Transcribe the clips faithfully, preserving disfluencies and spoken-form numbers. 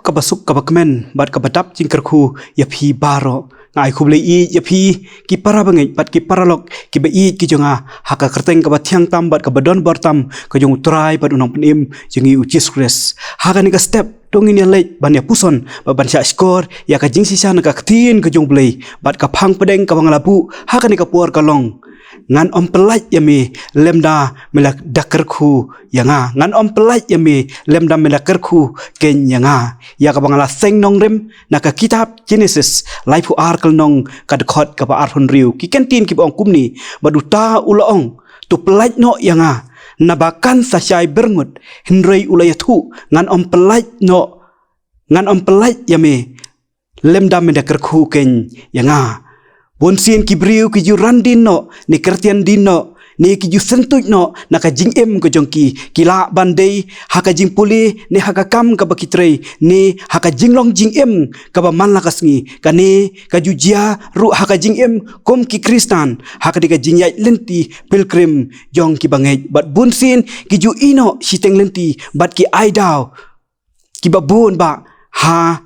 kaba suk kaba kmen bad kaba dap jingkyrkhu ïa phi baroh. Nga ai khublei ïeit ïa phi ki para bangeit bad ki paralok kiba ïeit ki jong nga ha ka kyrteng kaba thiang tam bad kaba don bor tam ka jong U Trai bad U Nongpynim jong ngi U Jisu Khrist. Ha kane ka step to ngin ïa leit ban ïa puson bad ban shah shkor ïa ka jingshisha na ka ktien ka jong U Blei bad ka phang pdeng kaba nga la buh ha kane ka por ka long: Ngan ym pyllait ïa me lymda me la da kyrkhu ïa nga. Ngan ym pyllait ïa me lymda me la kyrkhu keiñ ïa nga. Ïa kaba nga la seng nongrim na ka kitab Jenesis laiphew ar ka lynnong ka dkhot kaba arphew hynriew. Ki kyntien kiba ong kumne: Bad uta u la ong, to pyllait noh ïa nga, naba kan sa shai byrngut. Hynrei u la ïathuh, ngan ym pyllait noh, ngan ym pyllait ïa me lymda me da kyrkhu keiñ ïa nga. Bun sien ki briew ki ju ran dien noh ne kyrtian dien noh ne ki ju syntuid noh na ka jingim ka jong ki. Ki lah ban dei ha ka jingpule ne ha ka kam kaba ki trei ne ha ka jinglong jingim kaba man la ka sngi. Kane ka ju jia ruh ha ka jingim kum ki Khristan ha kane ka jingïaid lynti pilgrim jong ki bangeit. Bad bun sien ki ju ïeh noh shiteng lynti bad ki ai daw kiba bun bah ha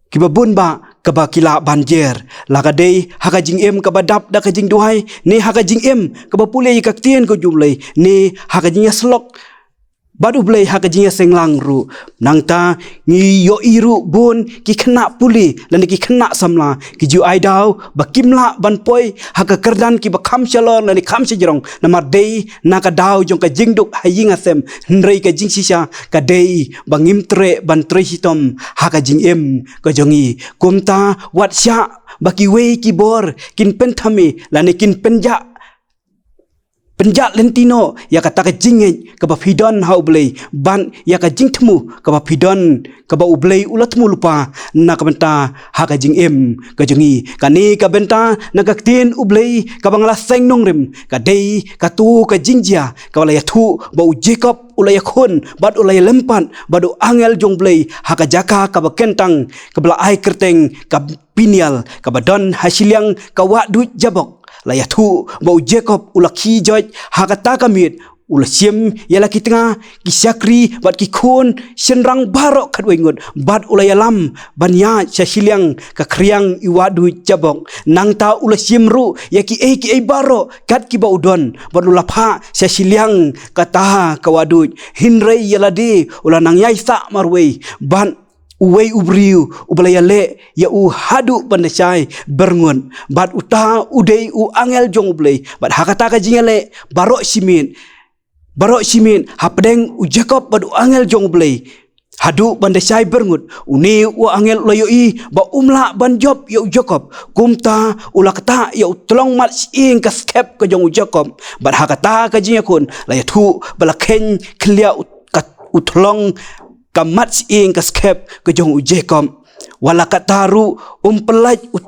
kiba bun bah kaba ki lah ban jer, la ka dei ha ka jingim kaba dap da ka jingduwai ne ha ka jingim kaba pule ïa ka ktien ka jong U Blei ne ha ka jingïasyllok bad U Blei ha ka jingïaseng lang ruh. Nangta ngi ïohi ruh bun ki khynnah pule lane ki khynnah samla ki ju ai daw ba kim lah ban poi ha ka kyrdan kiba kham shalor lane kham shajrong, namar dei na ka daw jong ka jingduk ha ïing ha sem. Hynrei ka jingshisha ka dei ba ngim treh ban trei shitom ha ka jingim ka jong ngi. Kumta wat shah ba kiwei ki bor kin pynthame lane kin pynjah pynjah lynti noh ïa kata ka jingngeit kaba phi don ha U Blei bad ïa ka jingthmu kaba phi don kaba U Blei u la thmu lypa na ka bynta ha ka jingim ka jong ngi. Kane ka bynta na ka ktien U Blei kaba nga la seng nongrim ka dei kato ka jingjia kaba la ïathuh ba u Jakob u la ïakhun bad u la ïalympat bad u angel jong U Blei ha ka jaka kaba kyntang kaba la ai kyrteng ka Peniel kaba don ha shiliang ka wahduid Jabok. La ïathuh ba u Jakob u la khie joit ha kata ka miet, u la shim ïa la ki tnga, ki shakri bad ki khun shynrang baroh khatwei ngut bad u la ïalam ban ïaid sha shiliang ka khriang i wahduid Jabok. Nangta u la shim ruh ïa kiei kiei baroh kat kiba u don bad u la phah sha shiliang kata ka wahduid. Hynrei ïa lade u la nang ïai sah marwei bad uwei u briew uba la ïaleh ïa u haduh ban da shai byrngut. Bad uta u dei u angel jong U Blei. Bad ha kata ka jingïaleh baroh shi miet, baroh shi miet hapdeng u Jakob bad u angel jong U Blei haduh ban da shai byrngut, une u angel u la ïohi ba um lah ban jop ïa u Jakob. Kumta u la ktah ïa u tlong mat shyieng ka skep ka jong u Jakob. Bad ha kata ka jingïakhun la ïathuh ba la kheiñ khylliah u, ka, u tlong ka mat shyieng ka skep ka jong u Jakob. Wat la katta ruh um pyllait u,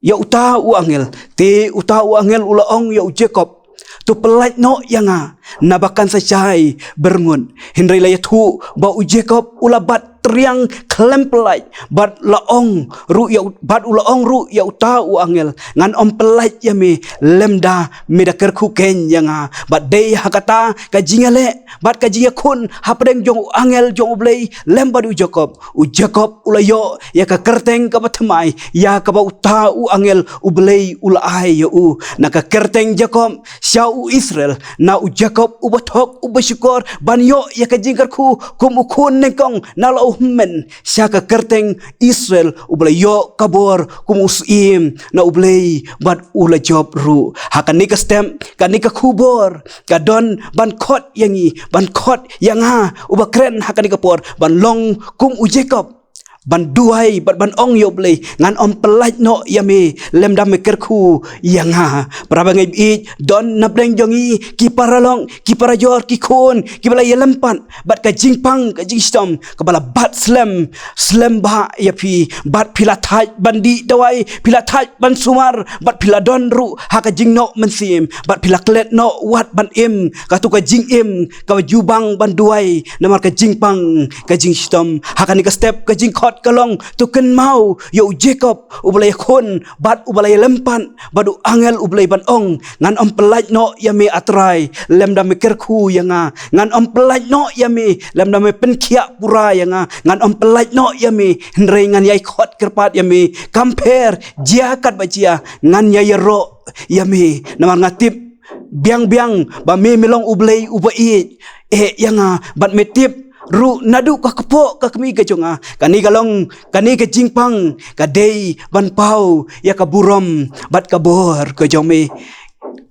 ïa uta u angel. Te uta u angel u la ong ïa u Jakob, to pyllait noh ïa nga, naba kan sa shai byrngut. Hynrei la ïathuh ba u Jakob u la bat triang khlem pyllait bad la ong ruh ïa u, bad u la ong ruh ïa uta u angel, ngan ym pyllait ïa me lymda me da kyrkhu keiñ ïa nga. Bad dei ha kata ka jingïaleh bad ka jingïakhun hapdeng jong u angel jong U Blei lem bad u Jakob, u Jakob u la ïoh ïa ka kyrteng kaba thymmai ïa kaba uta u angel U Blei u la ai ïa u. Na ka kyrteng Jakob sha u Israel, na u Jakob uba thok uba shukor ban ïoh ïa ka jingkyrkhu kum u khun nyngkong na la u hynmen, sha ka kyrteng Israel uba la ïoh ka bor kum u syiem na U Blei bad u la jop ruh. Ha kane ka step kane ka khubor ka don ban khot ïa ngi, ban khot ïa nga uba kren ha kane ka por ban long kum u Jakob, ban duwai bad ban ong ïa U Blei, ngan ym pyllait noh ïa me lymda me kyrkhu ïa nga. Para bangeit, don napdeng jong ngi ki paralok, ki parajor, ki khun kiba la ïalympat bad ka jingpang ka jingshitom kaba la bat slem slem bah ïa phi. Bad phi la thait ban dih dawai, phi la thait ban sumar, bad phi la don ruh ha ka jingnoh mynsiem, bad phi la klet noh wat ban im kato ka jingim kaba ju bang ban duwai namar ka jingpang ka jingshitom. Ha kane ka step ka jingkhot ka long, to kynmaw ïa u Jakob uba la ïakhun bad uba la ïalympat bad u angel U Blei ban ong, ngan ym pyllait noh ïa me, A Trai, lymda me kyrkhu ïa nga. Ngan ym pyllait noh ïa me lymda me pynkhiah pura ïa nga. Ngan ym pyllait noh ïa me, hynrei ngan ïai khot kyrpad ïa me. Kam pher, jia katba jia, ngan ïai ïaroh ïa me. Namar nga tip biang biang ba me, me long U Blei uba ïeit eh ïa nga, bad me tip ruh naduh ka kpoh ka kmie ka jong nga. Kane ka long, kane ka jingpang ka dei ban paw ïa ka burom bad ka bor ka jong me.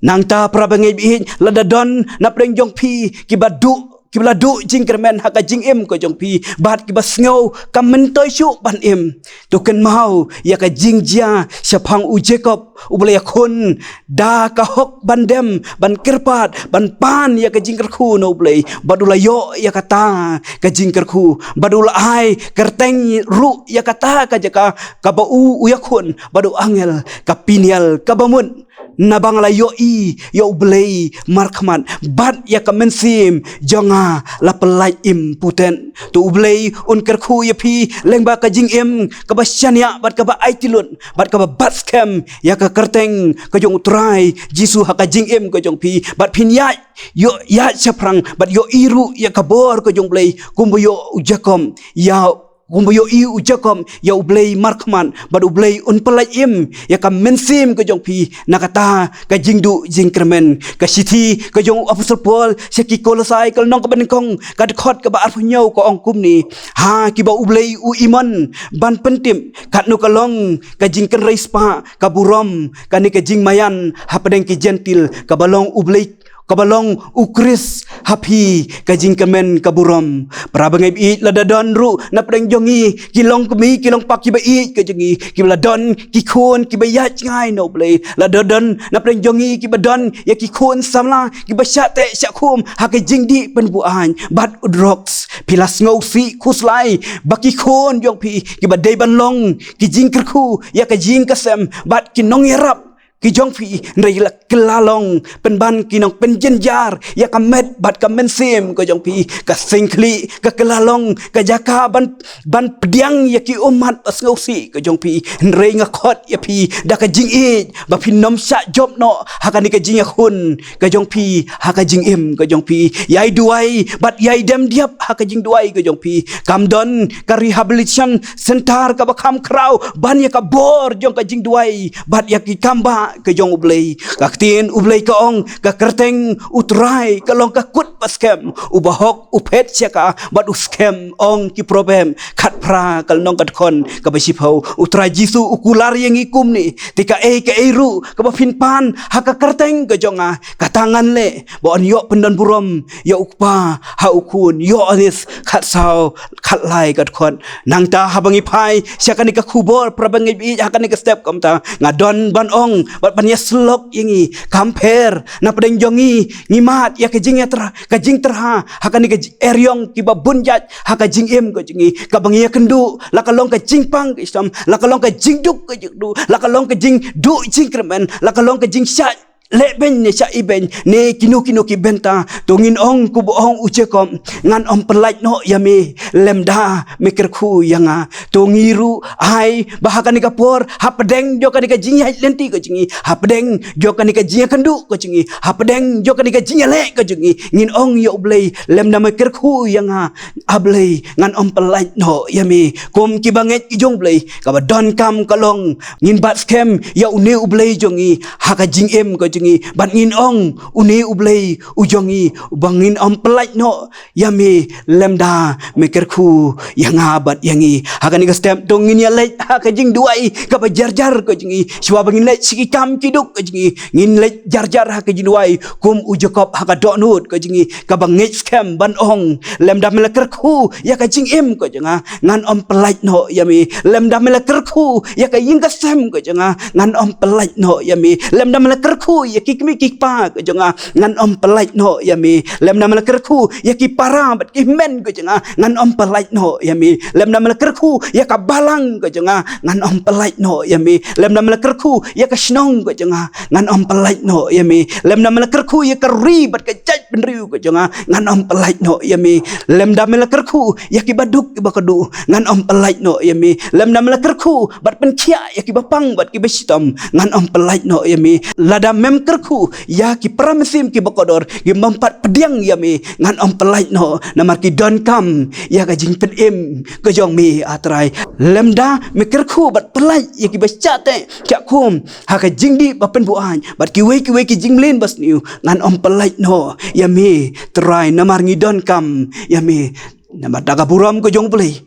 Nangta para bangeit ba ïeit, lada don na pdeng jong phi kiba duh, kiba la duh jingkyrmen ha ka jingim ka jong phi bad kiba sngew kam myntoi shuh ban im, to kynmaw ïa ka jingjia shaphang u Jakob uba la ïakhun da ka hok ban dem, ban kyrpad, ban pan ïa ka jingkyrkhu na U Blei, bad u la ïoh ïa kata ka jingkyrkhu, bad u la ai kyrteng ruh ïa kata ka jaka kaba u, u ïakhun bad u angel, ka Peniel, kaba mut naba nga la ïohi ïa U Blei markhmat bad ïa ka mynsiem jong nga la pyllait im putet. To U Blei un kyrkhu ïa phi lyngba ka jingim kaba shaniah bad kaba aiti lut bad kaba bat skhem ïa ka kyrteng ka jong U Trai Jisu ha ka jingim ka jong phi, bad phin ïaid, ïoh ïaid shaphrang bad ïohi ruh ïa ka bor ka jong U Blei, kumba ïoh u Jakob ïa, kumba ïohi u Jakob ïa U Blei markhmat, bad U Blei un pyllait im ïa ka mynsiem ka jong phi na kata ka jingduh jingkyrmen. Ka shithi ka jong u Apostol Paul sha ki Kolosai, ka lynnong kaba nyngkong, ka dkhot kaba arphew hynñiew, ka ong kumne: Ha kiba U Blei u imon ban pyntip katno ka long ka jingkynrei spah ka burom kane ka jingmaïan hapdeng ki Jentil, kaba long U Blei, kaba long U Khrist ha phi, ka jingkyrmen ka burom. Para bangeit ba ïeit, lada don ruh na pdeng jong ngi ki longkmie ki longpa kiba ïeit ka jong ngi, kiba la don ki khun kiba ïaid jngai na U Blei, lada don na pdeng jong ngi kiba don ïa ki khun samla kiba shah teh shah khum ha ka jingdih pynbuaid bad u drugs, phi la sngewsih khuslai ba ki khun jong phi kiba dei ban long ki jingkyrkhu ïa ka jingkasem bad ki nongïarap ki jong phi, hynrei la kylla long pynban ki nongpynjynjar ïa ka met bad ka mynsiem ka jong phi. Ka seng khlieh ka kylla long ka jaka ban, ban pdiang ïa ki ummat ba sngewsih ka jong phi, hynrei nga khot ïa phi da ka jingïeit ba phin ym shah jop noh ha kane ka jingïakhun ka jong phi ha ka jingim ka jong phi. Ïai duwai bad ïai dem diap ha ka jingduwai ka jong phi. Kam don ka rehabilitation center kaba kham khraw ban ïa ka bor jong ka jingduwai bad ïa ki kambah ka jong U Blei. Ka ktien U Blei ka ong, ka kyrteng U Trai ka long ka kut ba skhem, uba hok u phet sha ka bad u skhem, ong ki Proverb khatphra, ka lynnong ka dkhot kaba shiphew. U Trai Jisu u kular ïa ngi kumne: Te kaei kaei ruh kaba phin pan ha ka kyrteng ka jong nga, kata ngan leh, ba yn ïoh pyndon burom ïa U Kpa ha U Khun. Ïoannis khatsaw, khatlai, ka dkhot. Nangta haba ngi phai sha kane ka khubor, para bangeit ba ïeit, ha kane ka step, kumta nga don ban ong bad ban ïasyllok ïa ngi. Kam pher na pdeng jong ngi, ngi mad ïa ka jingïatyrha, ka jingtyrha ha kane ka ji-, eriong kiba bun jait ha ka jingim ka jong ngi, kaba ngi ïakynduh, la ka long ka jingpang ka shitom, la ka long ka jingduk ka jingduh, la ka long ka jingduh jingkyrmen, la ka long ka jingshah lehbeiñ ne shah ibeiñ ne kino kino ki bynta. To ngin ong kumba ong u Jakob: Ngan ym pyllait noh ïa me lymda me kyrkhu ïa nga. To ngi ruh ai ba ha kane ka por, hapdeng jong kane ka jingïaid lynti ka jong ngi, hapdeng jong kane ka jingïakynduh ka jong ngi, hapdeng jong kane ka jingïaleh ka jong ngi, ngin ong ïa U Blei: Lymda me kyrkhu ïa nga, A Blei, ngan ym pyllait noh ïa me. Kum kiba ngeit ki jong U Blei, kaba donkam ka long ngin bat skhem ïa une U Blei jong ngi ha ka jingim ka jong ngi, bad ngin ong: Une U Blei u jong ngi, uba ngin ym pyllait noh ïa me lymda me kyrkhu ïa nga bad ïa ngi. Ha kane ka step to ngin ïaleit ha ka jingduwai kaba jar jar ka jong ngi. Shuwa ba ngin leit sha ki kam ki duk ka jong ngi, ngin leit jar jar ha ka jingduwai kum u Jakob ha ka dohnud ka jong ngi, kaba ngeit skhem ban ong: Lymda me la kyrkhu ïa ka jingim ka jong nga, ngan ym pyllait noh ïa me. Lymda me la kyrkhu ïa ka ïing ka sem ka jong nga, ngan ym pyllait noh ïa me. Lymda me la kyrkhu ïa ki kmie ki kpa ka jong nga, ngan ym pyllait noh ïa me. Lymda me la kyrkhu ïa ki para bad ki hynmen ka jong nga, ngan ym pyllait noh ïa me. Lymda me la kyrkhu ïa ka balang ka jong nga, ngan ym pyllait noh ïa me. Lymda me la kyrkhu ïa ka shnong ka jong nga, ngan ym pyllait noh ïa me. Lymda me la kyrkhu ïa ka ri bad ka jaitbynriew ka jong nga, ngan ym pyllait noh ïa me. Lymda me la kyrkhu ïa ki baduk ki bakduh, ngan ym pyllait noh ïa me. Lymda me la kyrkhu bad pynkhiah ïa ki bapang bad ki bashitom, ngan ym pyllait noh ïa me. Lada mem kyrkhu ïa ki para mynsiem ki bakordor, ki bym pat pdiang ïa me, ngan ym pyllait noh, namar ki donkam ïa ka jingpynim ka jong me, ah Trai. Lymda me kyrkhu bad pyllait ïa ki bashah teh shah khum ha ka jingdih ba pynbuaid bad kiwei kiwei ki jingmlien basniew, ngan ym pyllait noh ïa me, Trai, namar ngi donkam ïa me. Namar da ka burom ka jong U Blei.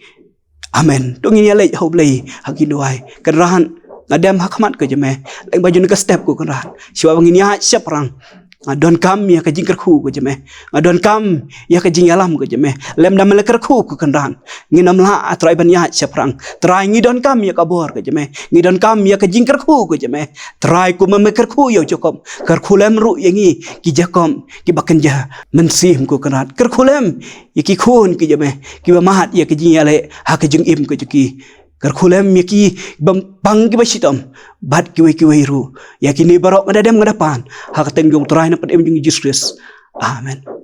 Amen. To ngin ïa leit ha U Blei ha ki duwai. Kynrad, nga dem ha khmat ka jong me. Leng ba jong ka step, ko Kynrad, shuwa ba ngin ïaid shaphrang, nga donkam ïa ka jingkyrkhu ka jong me. Nga donkam ïa ka jingïalam ka jong me. Lymda me la kyrkhu, ko Kynrad, ngin ym lah, ah Trai, ban ïaid shaphrang. Trai, ngi donkam ïa ka bor ka jong me. Ngi donkam ïa ka jingkyrkhu ka jong me. Trai, kumba me kyrkhu ïa u Jakob, kyrkhu lem ruh ïa ngi ki Jakob kiba kynja mynsiem, ko Kynrad. Kyrkhu lem ïa ki khun ki jong me kiba mad ïa ka jingïaleh ha ka jingim ka jong ki. Kyrkhu lem ïa ki bapang ki bashitom bad kiwei kiwei ruh. Ïa kine baroh nga da dem, nga da pan ha ka kyrteng jong U Trai, na ka kyrteng jong U Jisu Khrist. Amen.